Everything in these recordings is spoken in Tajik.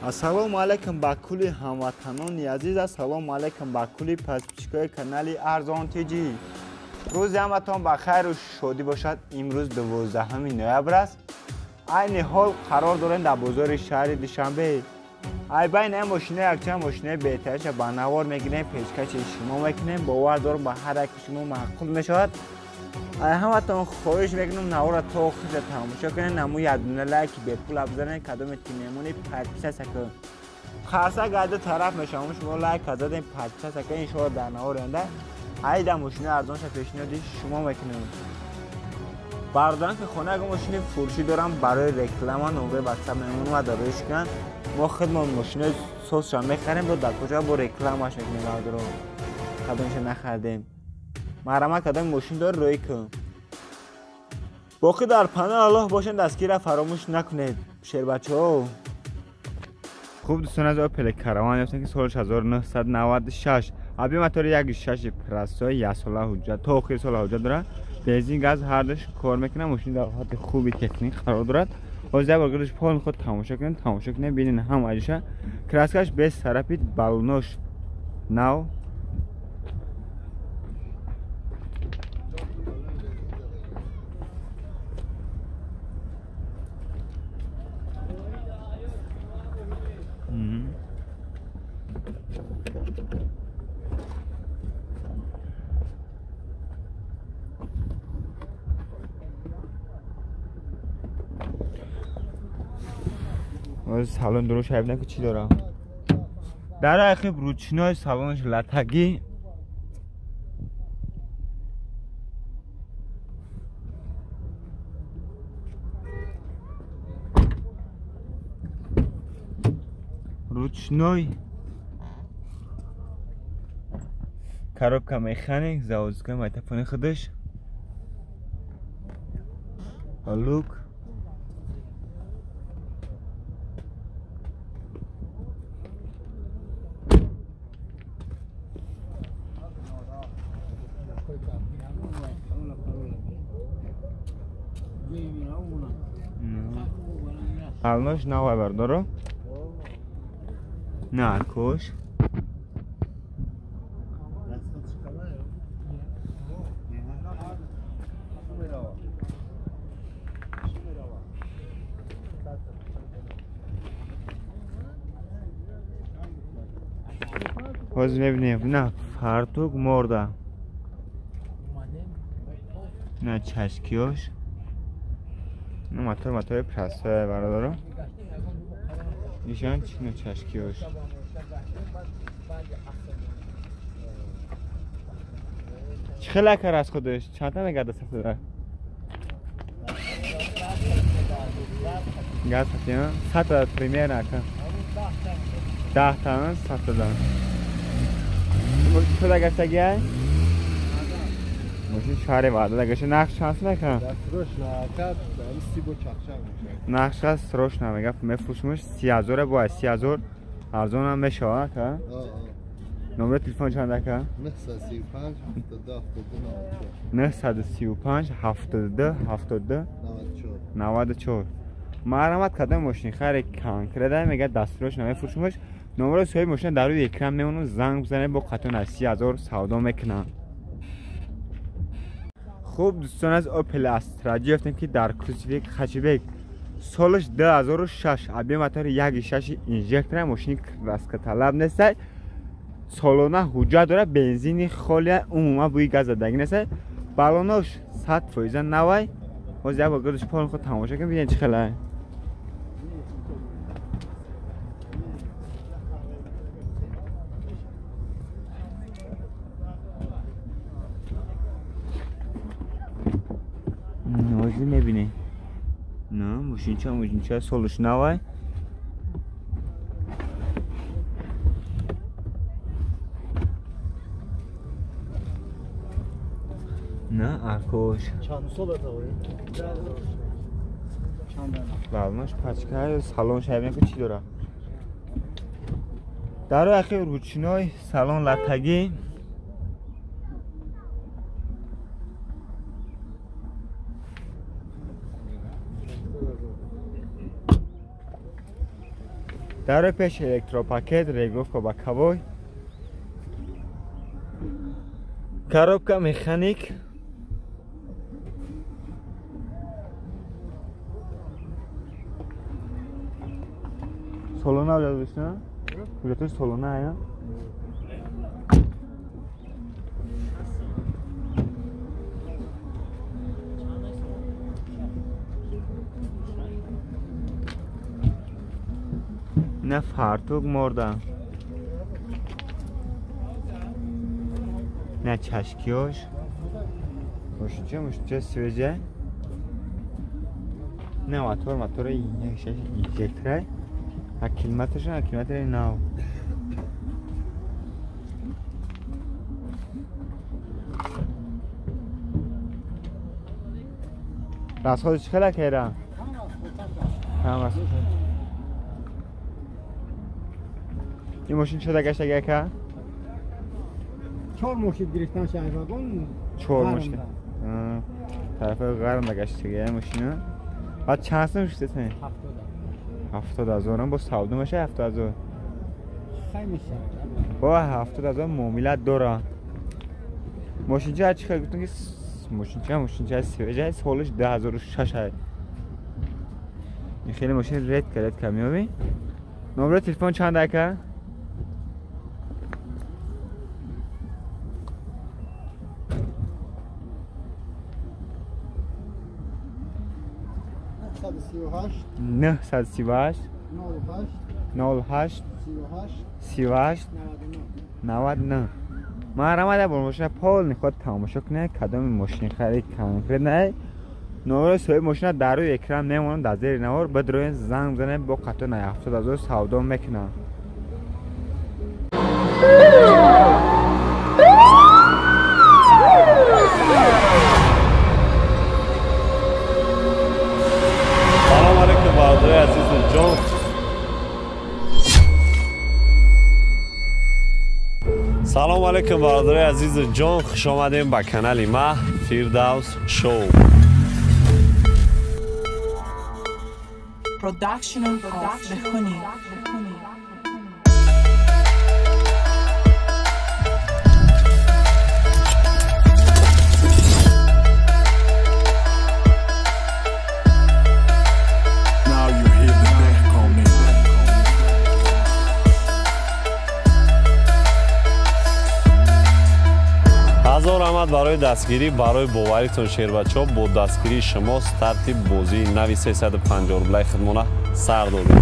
Ассалому алайкум ба кулли ҳамватанони азиз, ассалому алайкум ба кулли подписчикои канали Арзон ТЖ. Рӯзи ҳаматон ба хайру шодӣ бошад. Имрӯз 12 ноябр аст. Айни ҳол қарор дорем дар бозори шаҳри Душанбе. Ай байни ин мошина якчанд мошинаи беҳтариша ба навор мегирем, пешкаши шумо мекунем. Бовар дорам ба ҳар яки шумо маъқул мешавад. Ай ҳаматон хоҳиш мекунам навора то охирша тамошо кунед, наму якдуна лайки бепул бизанед, кадоме ки мемонед подписаться кунед. Қарса гайду тараф мешавам, шумо лайк задем, подписаться кунед, иншоалло дар навор оянда айда мошинаи арзонша пешниҳоди шумо мекунем. Бародарон ки хона ягон мошини фурӯшӣ дорам барои реклама номраи ватсап мемонам ва дароиш кунанд. Мо худмон мошинаи созша мехарем, бо дар куҷа бо рекламаш мекунем. Бародарон кадомша нахардем, марҳамат кадоми мошин дор рӯй кун. Боқӣ дар паноҳи Аллоҳ бошед, дастгирра фаромӯш накунед шербачаҳо. Хуб дӯстон, аз Opel Caravan ёфтем ки соли 1996, объем мотори 1.6 простой, яксола ҳуҷҷат, то охири сола ҳуҷҷат дорад. Бензин, газ ҳардуш кор мекунад. Мошин дар ҳолати хуби техник қарор дорад. Ҳозир як бор гирдаш полни худ тамошо кунед, тамошо кунед, бинед ҳам аҷиша. Краскаш без царапин, балонош нав. Салон дуруш айб наку чӣ дорам. Дар ахиб ручной салонаш латагӣ. Ручной коробка механик, заводская магнитофони худаш. Люк. Алнош навай бардоро. На кош. Ҳозир мебинем. На фартук морда. На чашкиёш. Ну мотор мотори простое бародаро. Нишон чи на чашкиёш. Чӣ хеле кар аз худаш? Чанд та мегарда сафтада? Газ сафтия? Сата примерно ака. 10 та сафтада. Мошин чуда гаштагиай? Мошин шаҳри ваъда гашта. Нақш чанд сум ака? Нақша срочно мега мефурӯшмш 30,000 бояд 30,000 арзонам мешавад ака. Номери телефон чанд ака? 935 72 72 935 72 72 94. Марҳамат кадом мошини харе конкрета мега дастрош намефурӯшмш. Номери соҳиби мошина дар рӯи экран мемонам, занг бизанед, бо қатъан аз 30,000 савдо мекунам. Хуб дӯстон, аз Opel Astra ёфтем ки дар кузови хэтчбек солаш 2006, объем мотори 1.6 инжектора, мошини краскаталаб нест, солона ҳуҷҷат дорад, бензини холия, умуман бӯи газ задагӣ нест, балонош 100% навай. Ҳозир як бор гирдаш полни худ тамошо кунед, бинед чӣ хеле. Ҳозир мебинед. На, мошинча, мошинча солаш навай. На, аркош. Чанд сол атавӣ? Балонош пачка, салон шайб ку чӣ дора? Дар ахир ручной салон латагӣ. Дар пеш электропакет, регулировка боковой. Коробка механик. Солона ҳуҷҷаташ, ҳуҷҷаташ солона ая. На фартук морда, на чашкиёш. Мошинча, мошинча свежа. На мотор, мотори инжекторай. Аккумуляторшон, аккумулятори нав. Расходи чӣ хела кера? Ҳам расход. Ин мошин чӣ гаштаги ака? 4 мошин гирифтан шаҳрвагон. 4 мошин. Тарафи ғармда гаштаги мошина. Баъд чанд сум шудасен? 70 ҳазорам бо савдо меша 70 ҳазор. Хай меша. Бо 70 ҳазор муомилат дора. Мошинча чӣ хел гуфтам ки мошинча, мошинча свежа, солиш 2006 ай. Ин хеле мошин редко редко меоби. Номери телефон чанд ака? 938 08 38 99. Ман рамада бо мошина полни худ тамошо кунед, кадоми мошин харид конкрет не. Номери соҳиби мошина дар рӯи экран мемонад, дар зери навор бидроен занг бизанед, бо қатъ на 70 ҳазор савдо мекунам. Салом алейкум бародарои азизу ҷон. Салом алейкум бародарои азизу ҷон, хуш омадем ба канали ма Фирдавс Шоу. Production of Behkoni. Ҳазор раҳмат барои дастгирӣ, барои боваритон шербачо. Бо дастгирии шумо старти бозии нави 350 рублаи худмона сар додем.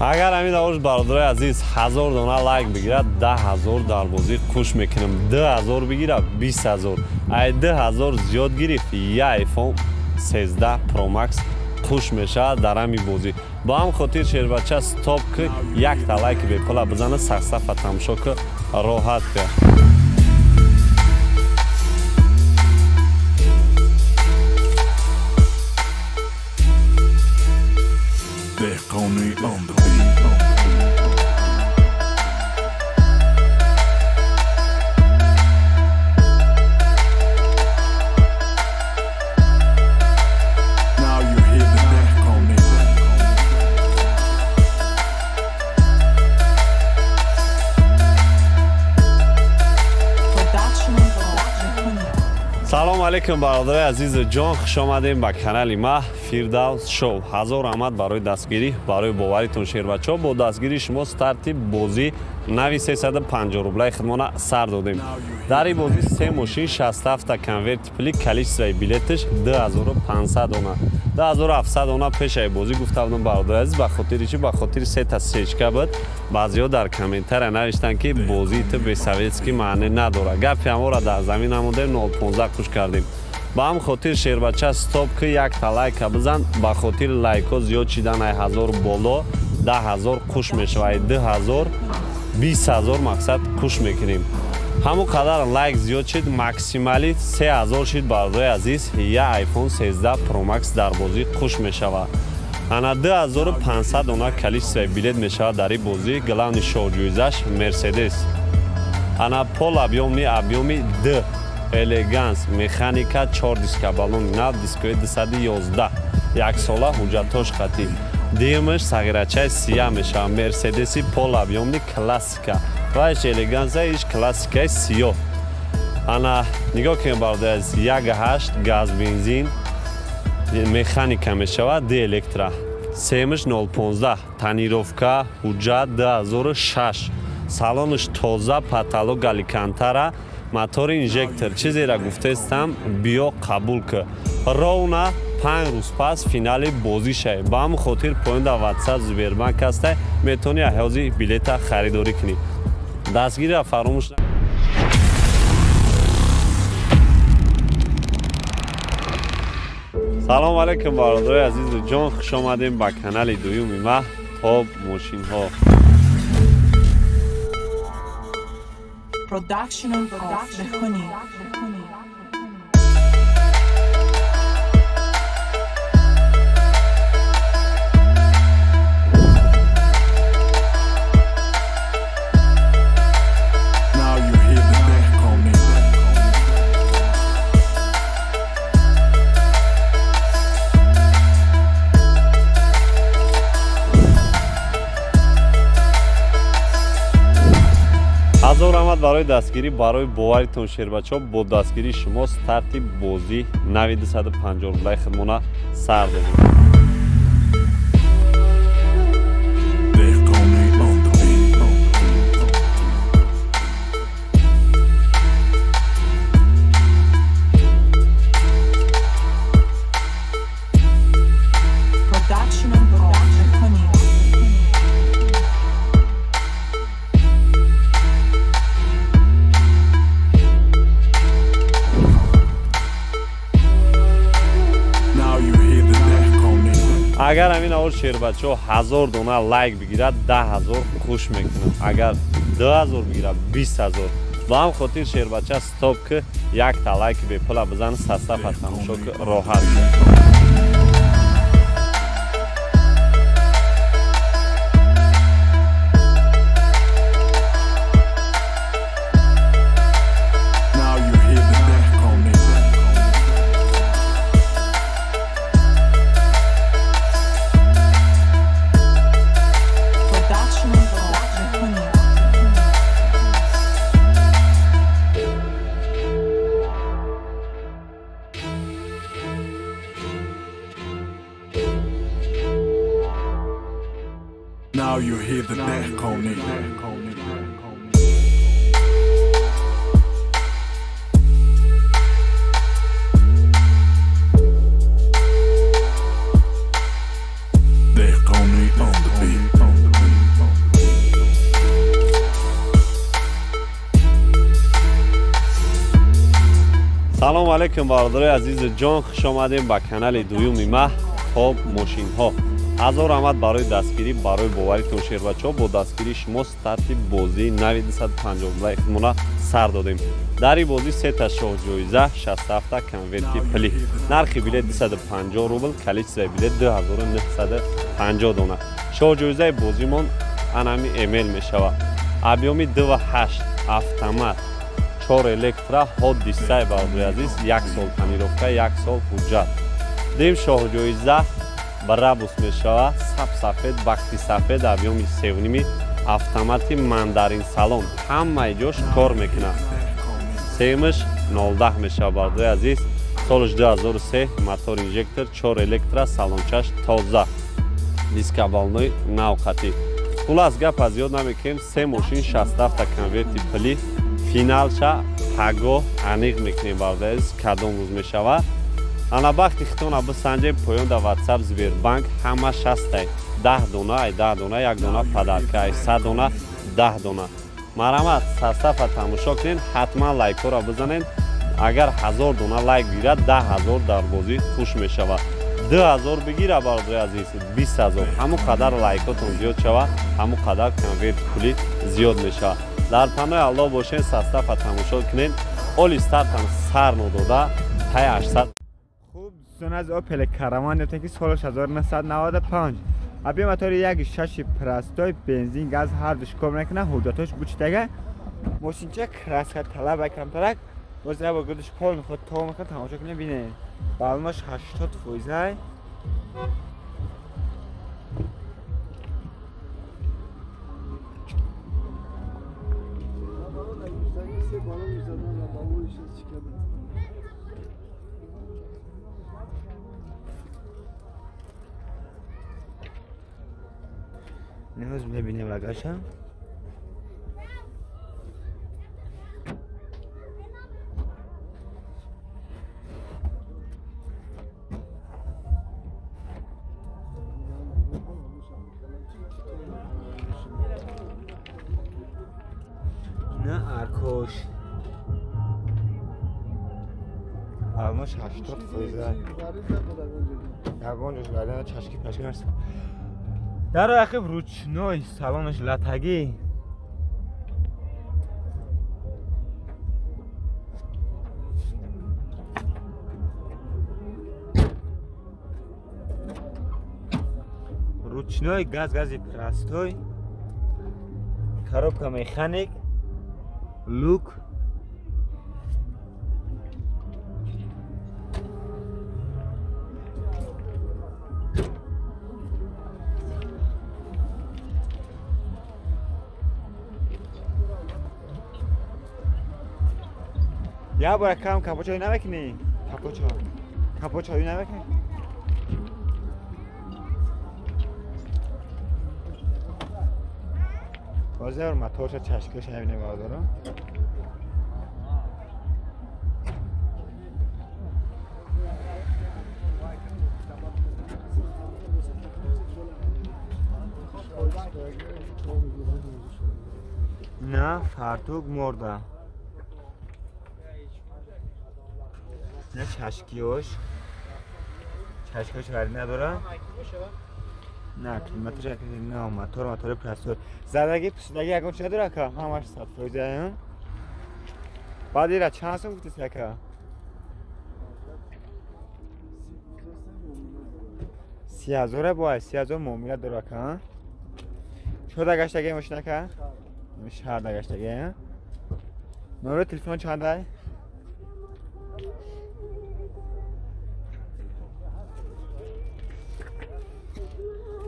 Агар ҳамин давош бародарои азиз 1000 дона лайк бигирад, 10000 дар бозӣ қуш мекунам. 2000 бигирад, 20000. Ай 2000 зиёд гирифт, я iPhone 13 Pro Max қуш мешавад дар ҳамин бозӣ. Ба ҳам хотир шербача стоп ки якта лайки бепула бизана, сахсафа тамошо ки роҳат ки. Behkoni on the beat. Now you hear the Behkoni. Production of Behkoni. Салом алейкум бародарои азизу ҷон, хуш омадем ба канали ма Фирдавс Шоу. Ҳазор раҳмат барои дастгирӣ, барои боваритон шербачо. Бо дастгирии шумо старти бозӣ нави 350 рублаи худмона сар додем. Дар ин бозӣ се мошин, 67 конверти пули, количествои билеташ 2500 дона. 2700 дона пешаи бозӣ гуфта будам бародари азиз, ба хотири чӣ? Ба хотири сета сечка буд. Баъзеҳо дар комментария навиштанд ки бозии ту бесоветский маъне надорад. Гапи ҳаморо дар замин намудем, 015 қуш кардем. Ба ҳам хотир шербача стоп ки якта лайка бизан, ба хотири лайкҳо зиёд шидан ай 1000 боло 10000 қуш мешавад, ай 2000 20000 мақсад қуш мекунем. Ҳамон қадар лайк зиёд шид, максимали 3000 шид бародари азиз, я iPhone 13 Pro Max дар бозӣ хуш мешавад. Ана 2500 дона количествои билет мешавад дар ин бозӣ. Главный шоҳҷоизаш Мерседес. Ана пол объёмни объёми Д элеганс механика 4 диска баллон нав дискои 211 яксола ҳуҷҷатош қатӣ. Дуюмаш сағирачаи сия мешавад Мерседеси пол объёмни классика. Вайш элеганса иш классикаи сиёҳ. Ана нигоҳ кунед бародари азиз, 1.8 газ бензин механика мешавад, д электро. Семаш 0.15 тонировка ҳуҷҷат 2006 салонаш тоза, потолок алькантара, мотори инжектор. Чизеро гуфтаистам, биё қабул кун. Ровна 5 рӯз пас финали бозӣ шавед. Ба ҳамин хотир поён дар WhatsApp Сбербанк ҳастай, метавонӣ ҳози билета харидорӣ кунӣ. Дастгириро фаромӯш накунед. Салом алейкум бародарои азизу ҷон, хуш омадем ба канали дуюми ма Топ мошинҳо. Production of Dehqani. Now you hear the Dehqani. Ҳазор раҳмат барои дастгирӣ, барои боваритон шербачаҳо. Бо дастгирии шумо старти бозӣ нави 250 рублаи худмона сар додем. Dehqani on the beat. Production of Dehqani. Now you hear the Dehqani. Агар ҳамин аввал шербачаҳо 1000 дона лайк бигирад, 10000 хуш мекунам. Агар 2000 бигирад, 20000. Ба ҳам хотир шербача стоп ки якта лайки бепула бизан, састафа тамошо ки роҳат. Now you hear the Dehqani. Production of Dehqani. Now you hear the Dehqani. Dehqani on the beat. Салом алейкум бародарои азизу ҷон, хуш омадем ба канали дуюми ма Топ мошинҳо. Ҳазор раҳмат барои дастгирӣ, барои боваритон шербачаҳо. Бо дастгирии шумо старти бозии нави 250 рублаи худмона сар додем. Дар ин бозӣ сета шоҳҷоиза, 67 конверти пулӣ. Нархи билет 250 рубл, количествои билет 2950 дона. Шоҳҷоизаи бозимон анами эмел мешавад. Объёми 2.8 автомат, 4 электро, ҳод дистаи бародари азиз, 1 сол тонировка, 1 сол ҳуҷҷат. Дим шоҳҷоиза Брабус мешавад, сап-сафед, бахти сафед, объёми 3.5 автомати мандарин салон. Ҳамаи ҷош кор мекунад. Семаш 0.10 мешавад бародари азиз. Солаш 2003, мотор инжектор, 4 электро, салончаш тоза. Дискабалнои навқатӣ. Хулас гап аз ёд намекунем, се мошин 67 конверти пулӣ. Финалша пагоҳ аниқ мекунем бародари азиз, кадом рӯз мешавад. Ана бахти хитона бисанҷем, поён дар WhatsApp Сбербанк ҳама 60 10 дона, ай 10 дона, 1 дона подарка, ай 100 дона, 10 дона. Марҳамат, састафа тамошо кунед, ҳатман лайкҳоро бизанед. Агар 1000 дона лайк бигирад, 10000 дар бозӣ хуш мешавад. 2000 бигира бародари азиз, 20000. Ҳамон қадар лайкотон зиёд шавад, ҳамон қадар конверти пулӣ зиёд мешавад. Дар панои Аллоҳ бошен, састафа тамошо кунен. Оли стартам сар нодода тай 800. Хуб дӯстон, аз Opel Caravan ёфтем ки соли 1995. Аби мотори 1.6 простой, бензин, газ ҳар душ кор мекунад, ҳуҷҷатош бучидага. Мошинча краска талаб камтарак. Боз як бор гудиш пол мехоҳад то мехоҳад тамошо кунем, бинед. Балонаш 80%. Ниҳоз мебинем рагаша. На аркош. Алмаш 80%. Ягон ҷош гардана чашки пашки нарса. Дар ақиб ручной салонаш латагӣ. Ручной газ, гази простой. Коробка механик. Люк. Я бора кам капочои намекунӣ? Капочо. Капочои намекунӣ? Боз як бор моторша чашкиша мебинем бародарон. На фартук морда. نه چشکیوش چشکیوش ولی نداره. نه کلیمتش نه موتور پرستور زدگی پسیدگی یکم چه نداره که همش 100%. بعد ایرا چند سوم گفتی سکه؟ 30,000 باید 30,000 معامله داره که چه دگشتگی ماشینه که؟ شهر دگشتگی. نمره تلفن چنده؟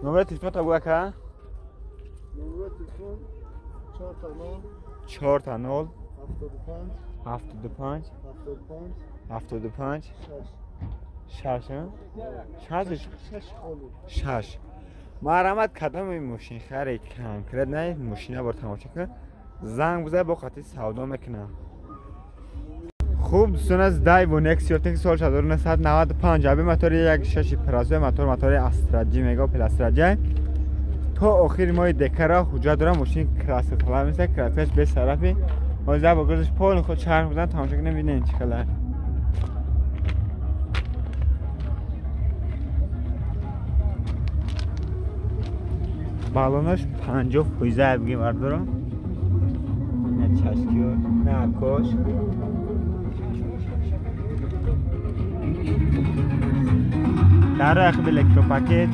نمره تلفن تا بگو که؟ نمره تلفن 4 4 0 75 75 75 75 6 6 6. марҳамат, кадоми мошин хари конкрет не мошина бор тамошо кун, занг бизан, бо қатъи савдо мекунам. Хуб дӯстон, аз Daewoo Nexia ёфтем ки соли 1995. Аби мотори 1.6 празой, мотори Astra G мега Opel Astra G. То охири моҳи декабр ҳуҷҷат дорам, мошин краска талаб нест, краскаш бесарафи. Ҳозир бо гузаш пол худ чарх бизан, тамошо кунем, бинем чӣ хеле. Балонаш 50% бигем бардорам. Не чашкиё, не аркош. Дар ақиб электропакет.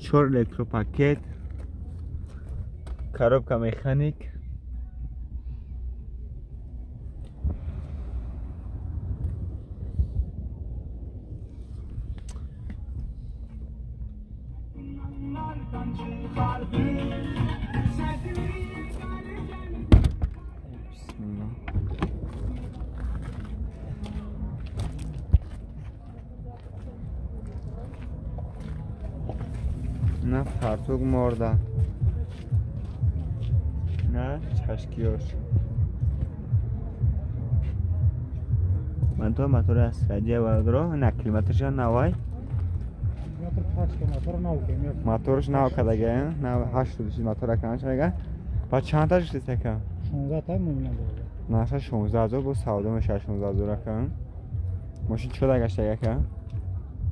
Чор электропакет, коробка механик. На фартук морда, на чашкиёш. Мотор Astra G бародаро, на климатша навай. Мотор пачка, мотор нав кем. Моторш нав кадага, нав 86 мотор аканаш мега. Ба чанд та шуд ака? 16 та муомила дорад. Наша 16 000 бо савдо мешавад 16 000 ака. Мошин чӣ када гаштага ака?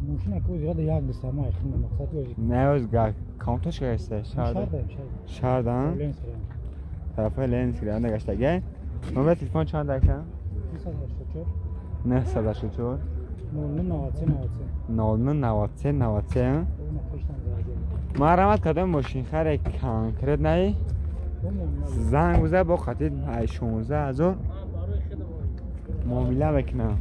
Мошин ака зиёда як биста ма хин мақсад ози. Не оз га каунташ гаштага шаҳр. Шаҳр. Шаҳрдан? Тарафи Ленинск районда гаштага. Номер телефон чанд ака? 984 984 0993 0993 93. Марҳамат, кадом мошинхаре конкрет наи занг биза, бо қатид 16 000 муомила мекунам.